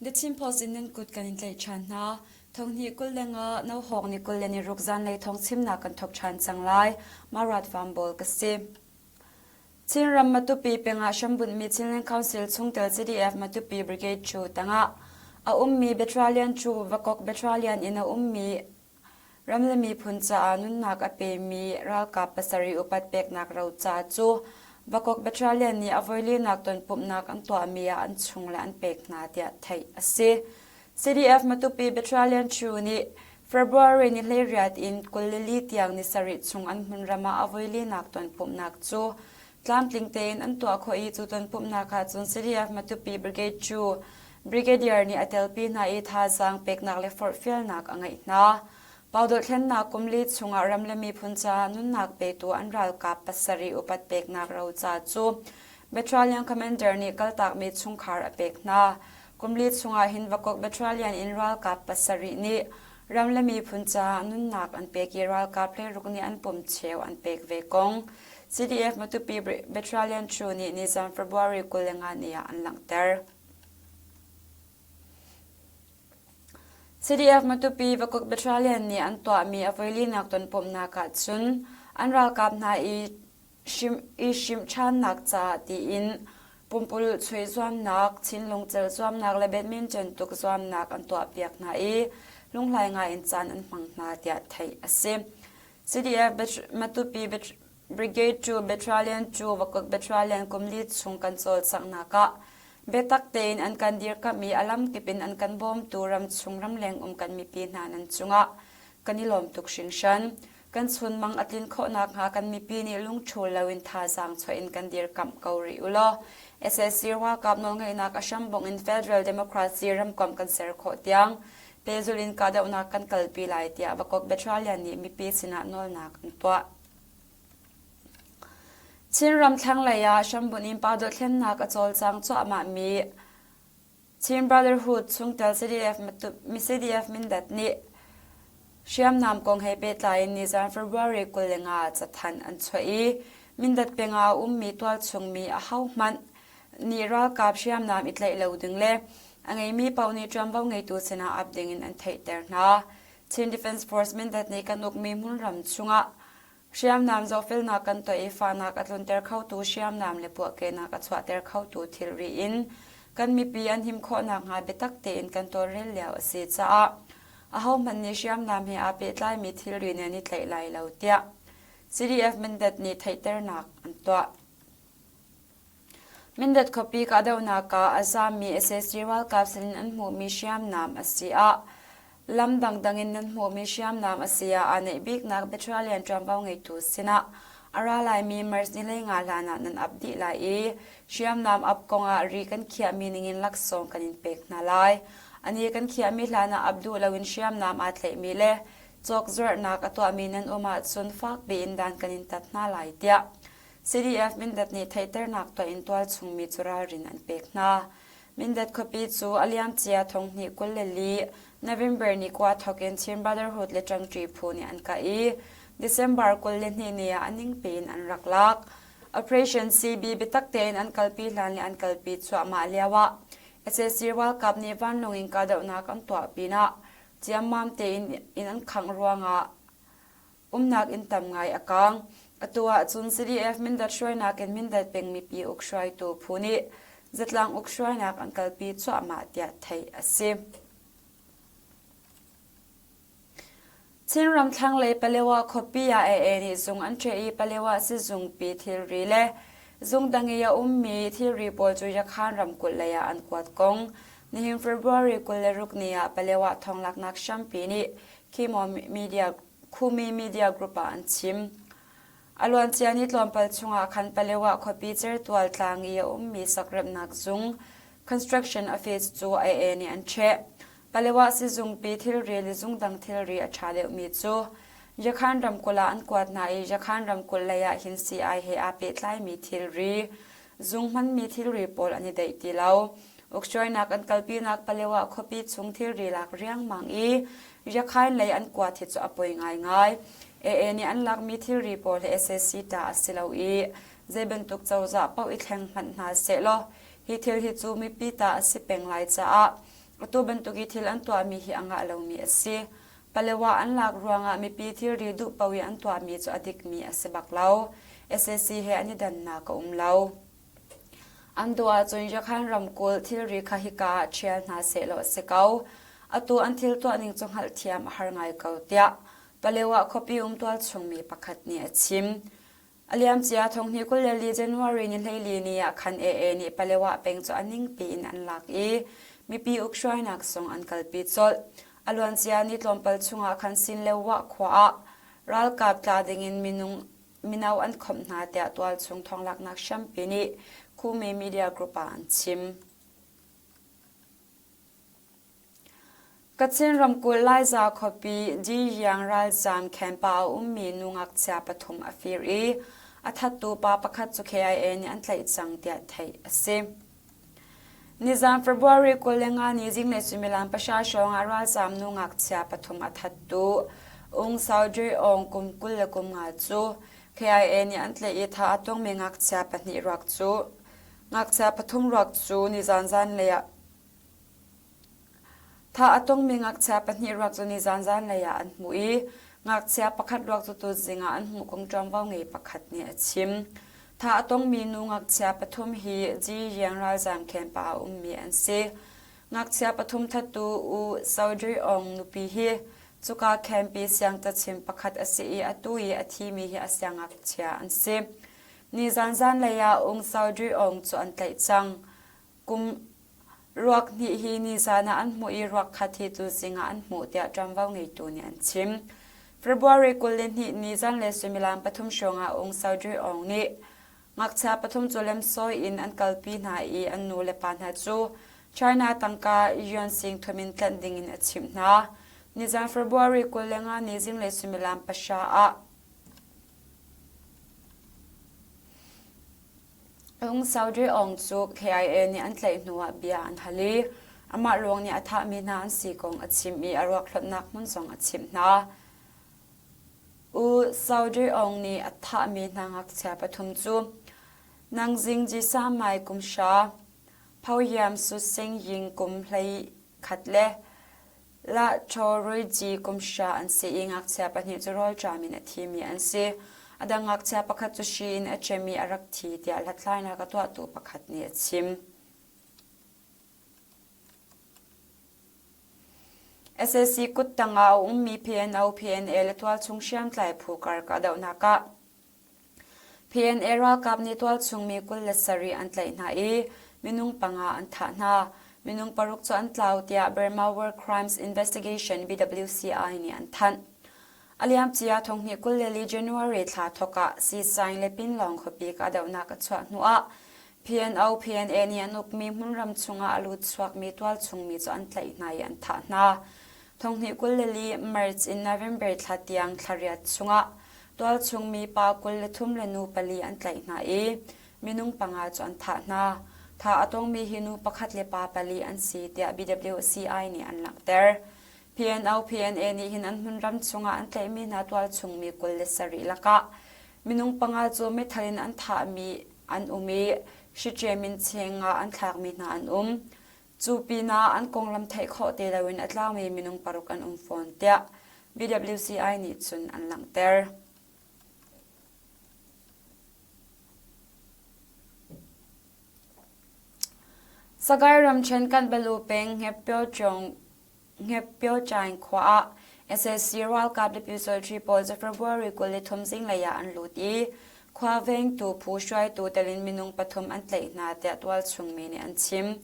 The Chin Post in nan kut kan in tlaih ṭhan hna. Thonghnih 25 Nohawk ni 26 zanlei thawngchimnak kan thawk ṭhan cang lai. Marat Van Bawl ka si. Chinram Matupi pengah hrambunhmi Chinland Council chungtel CDF Matupi Brigade cu tangah a ummi Battalion cu Vakok Battalion in a ummi Ram le miphun caah nunnak a pemi ralkap pasarih upat peknak roca cu Vakok Battalion nih a voilinak tonpumhnak an tuahmi ah an chung le an pek hna tiah theih a si. CDF Matupi Battalion Chu nih February ni 18 in 24 tiang ni sarih chung an hmunram ah a voilinak tonpumhnak cu tlamtling tein an tuah khawh i cu tonpumhnak ah cun CDF Matupi Brigade cu Brigadier nih a telpi hna i thazaang peknak le forhfialnak a ngeih hna. Pau dothlennak kum li chungah ram le miphun caah nunnak petu an ralkap pasarih upat peknak roca cu Battalion Commander nih kaltakmi chungkhar a pek hna. Kum li chungah hin Vakok Battalion in ralkap pasarih nih ram le miphun caah nunnak an pek i ralkap hleiruk nih an pum cheu an pek ve kong CDF Matupi Battalion Chu nih nizan February 25 ni ah an langhter. CDF Matupi Vakok Battalion nih an tuahmi a voilinak tonpumhnak ah cun an ralkap hna i i hrimh ṭhannak caah tiin pumpululh chuih zuamnak, thinlung celh zuamnak le badminton tuk zuamnak an tuahpiak hna i lunghlai ngai in caan an hmang hna tiah theih a si. CDF Matupi Brigade 2 Battalion 2 Vakok Battalion kum li chung kan cawlcanghnak ah biatak tein an kan dirkamh i a lamkip in an kan bawmtu ramchung ramleng um kan mipi hna nan cungah kan i lawm tuk hringhran. Kan chunmang a tlin khawh nakhnga kan mipi nih lungṭhul loin thazaang chuah in kan dirkamh ko rih u law SAC ralkap nawlngeihnak a hrambongh in Federal Democracy ramkomh kan ser khawh tiang pehzulh in kahdohnak kan kalpi lai tiah Vakok Battalion nih mipi sinah nawlnak an tuah. Chinram thlanglei ah hrambunh in pa dothlennak a cawlcang cuahmahmi Chin Brotherhood chungtel CDF CDF Mindat nih hriamnam kong he pehtlai in nizan February 25 cathanh an chuah i Mindat peng ah a ummi tualchung mi ahohmanh nih ralkap hriamnam i tlaih lo ding le a ngeimi paoh nih ṭuanvo ngeitu sinah ap ding in an theihter hna. Chin Defense Force Mindat nih kan ukmi hmunram chungah Hriamnam zohfelnak kan tuah i fahnak a tlunter khotu hriamnam le puahkehnak a chuahter khotu thilri in kan mipi an him khawh nakhnga biatak tein kan tawlrel lio a si caah ahohmanh nih hriamnam he aa pehtlaimi thilri nih an i tlaih lai lo tiah CDF Mindat nih theihternak an tuah. Mindat khuapi kahdohnak ah a zaammi sac ralkap sinin an hmuhmi hriamnam a si ah lam dangdang in nan hmuhmi hriamnam a si ah aa neih biknak battalion ṭuanvo ngeitu sinah a ra laimi March ni 15 hlan ah nan ap dih lai i hriamnam ap kongah ri kan khiahmi ningin laksawng kan in pek hna lai. A ni kan khiahmi hlan ah ap duh loin hriamnam aa tlaihmi le cawkzuarhnak a tuahmi nan um ahcun fak piin dan kan in tat hna lai tiah CDF Mindat nih theihternak tuah in tualchung mi cu ralrin an pek hna. Mindat khuapi cu a liamcia thonghnih 24 November ni kua thawk in Chin Brotherhood le ṭangṭi phu nih an kah i December 22 ni ah a ningpi in an rak lak. Operation CB biatak tein an kalpi hlan le an kalpi cuahmah lio ah sac ralkap nih vanlawng in kahdohnak an tuah pinah ciammam tein inn an khangh ruangah Umnak inn tam ngai a kaang. Atu ahcun CDF Mindat hruainak in Mindat peng mipi uk hruaitu phu nih zatlang uk hruainak an kalpi cuahmah tiah theih a si. Chinram thlanglei Palewa khuapi ah AA nih zung an ṭheh i Palewa sizungpi thilri le zung dang i a ummi thilri pawl cu Yakhan ramkulh lei ah an kuat kong nihin February 26 ni ah Palewa thawnglaknak hrampi nih Khimo Media Khumi Media Group ah an chim. A luancia ni tlawmpal chungah khan Palewa khuapi certual tlang i a ummi sakremhnak zung construction office cu AA nih an ṭheh. Palewa sizungpi thilri le zung dang thilri a ṭha deuhmi cu Yakhan ramkulh ah an kuat hna i Yakhan ramkulh lei ah hin sii-ai he aa pehtlaimi thilri, zung hmanmi thilri pawl an i deih ti lo. Uksuainak an kalpinak Palewa khuapi chung thilri lak riangmang i Yakhain lei an kuat hi cu a poi ngaingai. AA nih an lakmi thilri pawl hi sac ta a si lo i zei bantuk cozah paoh i thleng hmanh hna sehlaw hi thil hi cu mipi ta a si peng lai caah Atu bantuk i thil an tuahmi hi a ngah lomi a si. Palewa an lak ruangah mipi thilri duh paoh i an tuahmi cu a dikmi a si bak lo. Sac he an i dannak a um lo. An duh ahcun Yakhan ramkulh thilri kha hika ah ṭhial hna sehlaw a si ko. Atu an thil tuahning cu hngalhthiam a har ngai ko tiah Palewa khuapi um tualchungmi pakhat nih a chim. A liamcia thonghnih 24 January ni 14 ni ah khan AA nih Palewa peng cu a ningpi in an lak i mipi ukhruainak zong an kalpi colh. A luancia ni tlawmpal chungah khan Sinlewah khua ah ralkap tla dingin minung mino an khawmh hna tiah tualchung thawnglaknak hrampi nih Khumi Media Group ah an chim. Kachin ramkulh Laiza khuapi Diyang ralzaam camp ah a ummi nu ngakchia pathum a fir i a thattu pa pakhat cu KIA nih an tlaih cang tiah theih a si. Nizaan February 25 ni zinglei suimilam pahra hrawng ah ralzaam nu ngakchia pathum a thattu Ung Sao Dwe Aung kum 25 cu KIA nih an tlaih i tha a tongmi ngakchia pahnih ruak cu ngakchia pathum ruak cu nizaan zanlei ah Thah a tongmi ngakchia pahnih ruak cu nizaan zanlei ah an hmuh i ngakchia pakhat ruak cu tuzing ah an hmuh kong ṭuanvo ngei pakhat nih a chim. Thah a tongmi nu ngakchia pathum hi Ji-Yang ralzaam camp ah a ummi an si. Ngakchia pathum thattu U Sodri Aung nupi hi cuka camp i siangcachim pakhat a si i atu i a thimi hi a siangngakchia an si. Nizaan zanlei ah Ung Sodri Aung cu an tlaih cang. Kum Ruak hnih hi nizaan ah an hmuh i ruak khat hi tuzing ah an hmuh tiah ṭuanvo ngeitu nih an chim. February 22 ni zanlei suimilam pathum hrawng ah Aung Sodri Aung nih ngakchia pathum cu lemsawi in an kalpi hna i an nu le pa hna cu China tangka yuan sing thum in tlanh ding in a chimh hna. Nizaan February 25 ni zinglei suimilam pahra ah Aung Saudri Aung cu KIA nih an tlaih hnuah bia an hal i amah ruang nih a thahmi hna an si kong a chim i a ruak hlonhnak hmun zong a chimh hna. U Saudri Aung nih a thahmi hna ngakchia pathum cu Nangzing Jisa Mai kum hra, Phoyam Su Sing Ying kum hlei khat le Lahṭawruici kum hra an si i ngakchia pahnih cu rawlṭam in a thimi an si. A dang ngakchia pakhat cu hri in a ṭem i a rak thi tiah hlathlainak a tuahtu pakhat nih a chim. Sac kuttang ah a ummi PNO, PNA le tualchung hriamtlai phu kar kahdohnak ah PNA ralkap nih tualchung mi 27 an tlaih hna i minung panga an thah hna. Minung paruk cu an tlau tiah Burma War Crimes Investigation BWCI nih an thanh. A liamcia thonghnih 24 January thla thawk ah Sisaing le Pinlawng khuapi kahdohnak a chuah hnuah PNO PNA nih an ukmi hmunram chungah a lut chuakmi tualchung mi cu an tlaih hna i an thah hna. Thonghnih 24 March in November thla tiang thla riat chungah Tualchung mi pa 23 le nu pali an tlaih hna i minung panga cu an thah hna. Thah a tongmi hi nu pakhat le pa pali an si tiah BWCI nih an langhter. PNO PNA nih hin an hmunram chungah an tlaihmi hna tualchung mi 27 lakah minung panga cu meithal in an thahmi an um i hriṭem in cheng ah an thlakmi hna an um. Cu pinah an konglam theih khawh te loin a tlaumi minung paruk an um fawn tiah BWCI nih cun an langhter. Sagaing ramṭhen Kanbalu peng Ngepyochaing khua ah sac ralkap le pyusawlṭhi pawl cu February 23 zinglei ah an lut i khua vengtu phu hruaitu tel in minung pathum an tlaih hna tiah tualchung mi nih an chim.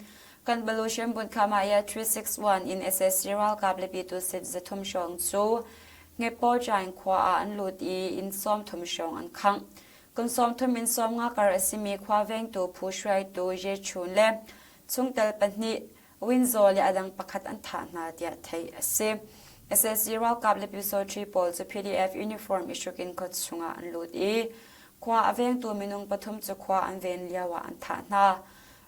Kanbalu Hriambunh Khamaya 361 in sac ralkap le pyitusit zathum hrawng cu Ngepyochaing khua ah an lut i inn sawmthum hrawng an khangh. Kum sawmthum in sawmnga kar a simi khua vengtu phu hruaitu Ye Chun le chungtel pahnih Winzaw le a dang pakhat an thah hna tiah theih a si. Sac ralkap le pyusawṭhi pawl cu PDF uniform i hruk in khua chungah an lut i khua a vengtu minung pathum cu khua an ven lioah an thah hna.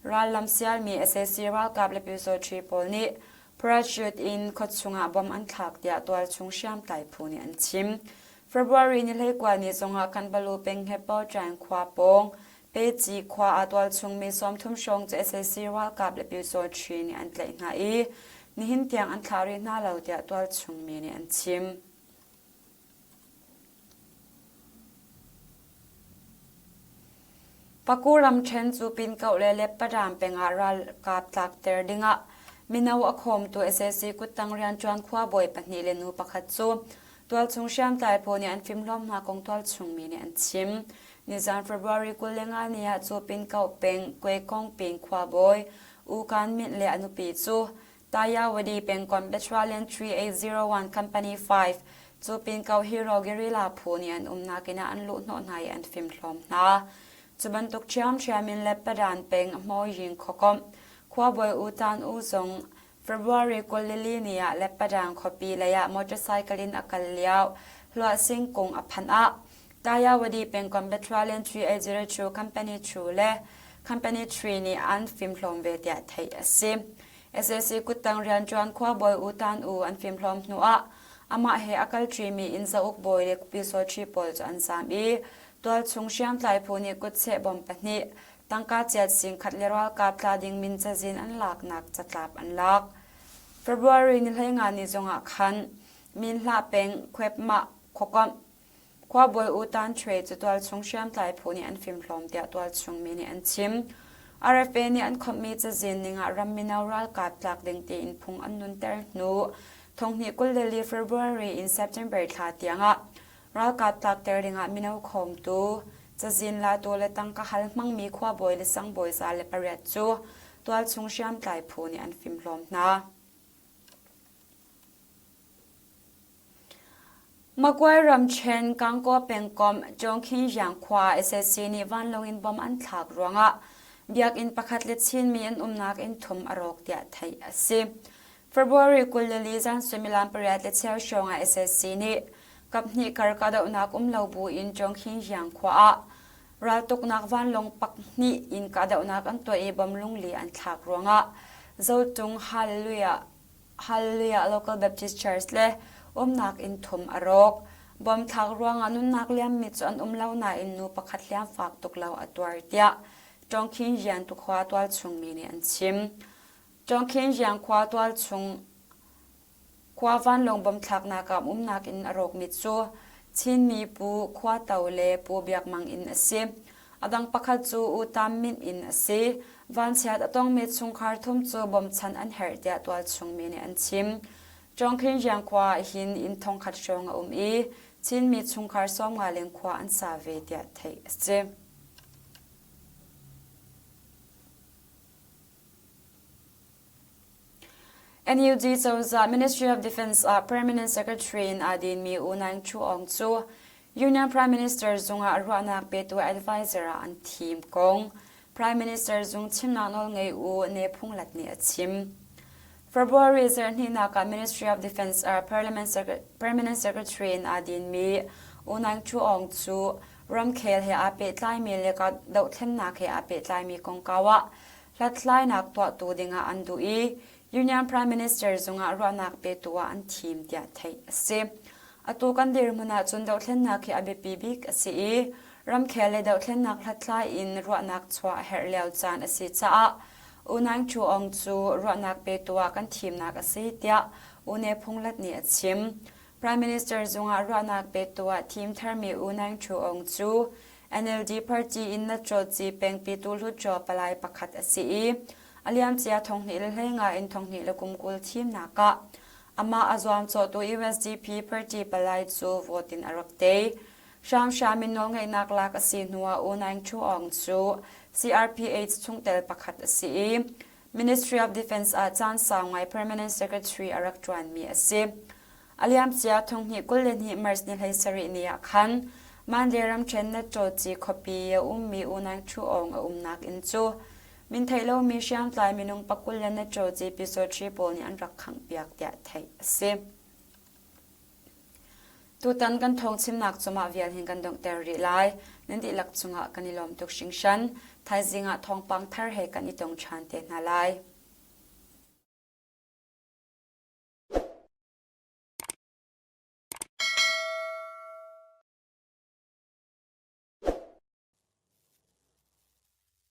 Rallam sialmi sac ralkap le pyusawṭhi pawl nih parachute in khua chungah bom an thlak tiah tualchung hriamtlai phu nih an chim. February ni 19 ni zongah Kanbalu peng Hepawṭaing khua pawng Peci khua ah tualchung mi 30 hrawng cu sac ralkap le pyusawṭhi nih an tlaih hna i. nihin tiang an thlah rih hna lo tiah tualchung mi nih an chim. Paku ramṭhen cu Pinkoh le Letparam peng ah ralkap tlakter dingah mino a khawmtu sac kuttang rianṭuan khuabawi pahnih le nu pakhat cu tualchung hriamtlai phu nih an fimhlawm hna kong tualchung mi nih an chim. Nizan February 25 ni ah cu Pinkoh peng Kwekong ping khuabawi U Kan Myint le a nupi cu Tayawadi pengkomh Petroleum 3801 Company 5 cu Pinko Hero Guerrilla phu nih an umnak inn ah an luhhnawh hna i an fimhlawm hna. Cu bantuk ṭhiamṭhiam in Letpadan peng Hmoying khuakomh khuabawi U Tan U zong February 24 ni ah Letpadan khuapi lei ah motorcycle in a kal lio Hluahsing kung a phanh ah Tayawadi pengkomh Petroleum 3802 Company 2 le Company 3 nih an fimhlawm ve tiah theih a si. Sac kuttang rianṭuan khuabawi U Tan U an fimhlawm hnuah amah he a kalṭimi inn zauk bawi le pyusawṭhi pawl cu an zaam i tualchung hriamtlai phu nih kutcheh bom pahnih, tangka chiat singkhat le ralkap tla ding min cazin an laknak catlap an lak. February ni 15 ni zongah khan Minhlah peng Khuepmah khuakomh Khuabawi U Tan Htwe cu tualchung hriamtlai phu nih an fimhlawm tiah tualchung mi nih an chim. RFA nih an khawmhmi cazin ning ah ram mino ralkap tlak ding tiin phung an nunter hnu thonghnih 24 February in September thla tiangah ralkap tlakter dingah mino khawmtu, cazin latu le tangka hal hmangmi khuabawi le sangbawi 108 cu tualchung hriamtlai phu nih an fimhlawm hna. Magway ramṭhen Gangaw pengkomh Chongqingyang khua sac nih vanlawng in bomb an thlak ruangah biakinn pakhat le Chinmi an umnak inn thum a rawk tiah theih a si. February 24 zan suimilam pariat le cheu hrawng ah sac nih kaphnih kar kahdohnak um lo buin Chongqingyang khua ah raltuknak vanlawng pakhnih in kahdohnak an tuah i bomb lungli an thlak ruangah Zotung Hallelujah Hallelujah Local Baptist Church le umnak inn thum a rawk. Bom thlak ruangah nunnak liammi cu an um lo nain nu pakhat hliam fak tuk lo a tuar tiah Tawngkhin tukhua tualchung mi nih an chim. Tawngkhin khua tualchung khua vanlawng bom thlaknak ah umnak inn a rawkmi cu Chinmi Pu Khua To le Pu Biak Mang inn a si. A dang pakhat cu U Tam Minh inn a si. Vanchiat a tongmi chungkhar thum cu bawmchan an herh tiah tualchung mi nih an chim. Cawngkhingyang khua ah hin inn thongkhat hrawng a um i Chinmi chungkhar 50 leng khua an sa ve tiah theih a si. NUG cozah Ministry of Defense ah Permanent Secretary in aa dinmi U Naing Chu Aung cu Union Prime Minister zung ah ruahnak petu advisor ah an thim kong Prime Minister zung chimnak nawlngei U Ne Phung Lat nih a chim. February zarhhnihnak ah Ministry of Defense ah Permanent Secretary in aa dinmi U Naing Chu Aung cu ramkhel he aa pehtlaimi le dohthlennak he aa pehtlaimi kongkau ah hlathlainak tuahtu dingah an duh i Union Prime Minister zungah ruahnak petu ah an thim tiah theih a si. Atu kan dirhmun ahcun dohthlennak hi a biapi bik a si i ramkhel le dohthlennak hlathlai in ruahnak chuah a herh lio caan a si caah U Naing Chu Aung cu ruahnak petu ah kan thimnak a si tiah U Ne Phung Lat nih a chim. Prime Minister zungah ruahnak petu ah thim tharmi U Naing Chu Aung cu NLD party in Natrawci pengpi Tuhluttaw palai pakhat a si i a liamcia thonghnih le hleinga in thonghnih le kum 20 thimnak ah amah a zuamcawhtu USDP party palai cu vote in a rak tei. Hramhram in nawlngeihnak lak a si hnuah U Naing Thu Aung cu CRPH chungtel pakhat a si i Ministry of Defense ah caan sau ngai Permanent Secretary a rak ṭuanmi a si. A liamcia thonghnih 22 March ni 17 ni ah khan Mandalay ramṭhen Natṭawci khuapi a ummi U Naing Thu Aung a umnak inn cu min theih lomi hriamtlai minung pakul le Natṭawci Pyusawṭhi pawl nih an rak khanghpiak tiah theih a si. Tutan kan thawngchimnak cu mah vial hin kan donghter rih lai. Nan dihlak cungah kan i lawm tuk hringhran. Thaizing ah thawngpang thar he kan i tong ṭhan te hna lai.